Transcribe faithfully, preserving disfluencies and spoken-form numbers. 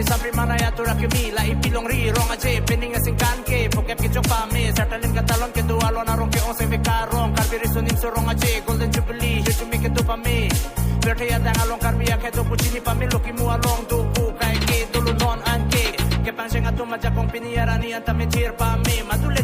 Samri manai atur akimi la ipilongri rong aje pening asingkan ke phokep kechok pame sertalim katalon kedo alon arong ke-ong sengve karong Karbi Riso Nimso Rong Aje Golden Jubilee hichumi kedo pame. Pirthe adang along Karbi akhei do pu chini pame, lo kimu along do pu kaike dolo non anke. Kepangcheng atum ajakong pini arni anta methir pame, madule